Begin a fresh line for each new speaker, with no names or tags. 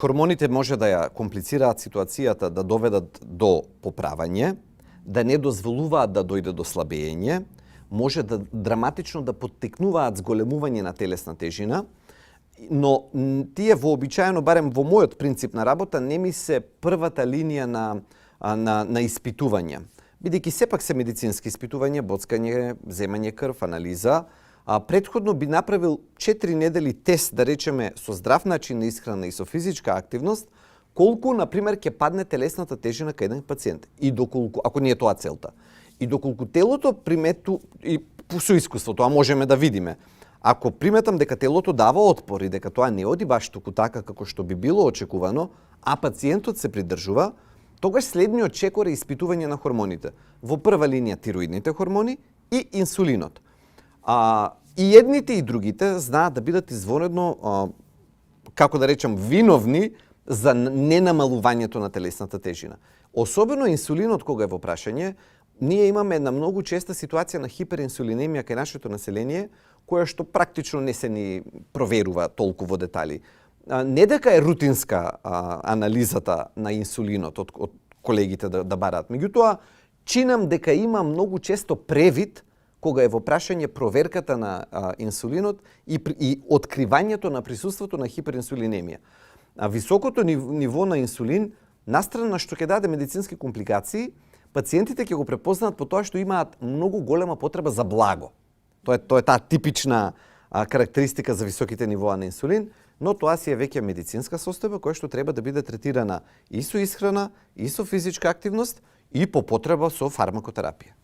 Хормоните може да ја комплицираат ситуацијата, да доведат до поправање, да не дозволуваат да дојде до слабење, може да драматично да поттикнуваат зголемување на телесна тежина, но тие вообичаено, барем во мојот принцип на работа, не ми се првата линија на испитување. Бидејќи сепак се медицински испитување, боцкање, земање крв, анализа, претходно би направил 4 недели тест, да речеме, со здрав начин на исхрана и со физичка активност, колку, например, ќе падне телесната тежина кај еден пациент. И доколку, ако не е тоа целта. И доколку телото примету, и со искуство, тоа можеме да видиме, ако приметам дека телото дава отпор и дека тоа не оди баш туку така како што би било очекувано, а пациентот се придржува, тогаш следниот чекор е испитување на хормоните. Во прва линија тироидните хормони и инсулинот. И едните и другите знаат да бидат извонредно, како да речам, виновни за ненамалувањето на телесната тежина. Особено инсулинот кога е во прашање, ние имаме една многу честа ситуација на хиперинсулинемија кај нашето население, која што практично не се ни проверува толку во детали. Не дека е рутинска анализата на инсулинот од колегите да бараат. Меѓутоа, чинам дека има многу често превид кога е во прашање проверката на инсулинот и откривањето на присуството на хиперинсулинемија. Високото ниво на инсулин, настрана што ќе даде медицински компликации, пациентите ќе го препознаат по тоа што имаат многу голема потреба за благо. Тоа е таа типична карактеристика за високите нивоа на инсулин, но тоа си е веќе медицинска состојба која што треба да биде третирана и со исхрана, и со физичка активност, и по потреба со фармакотерапија.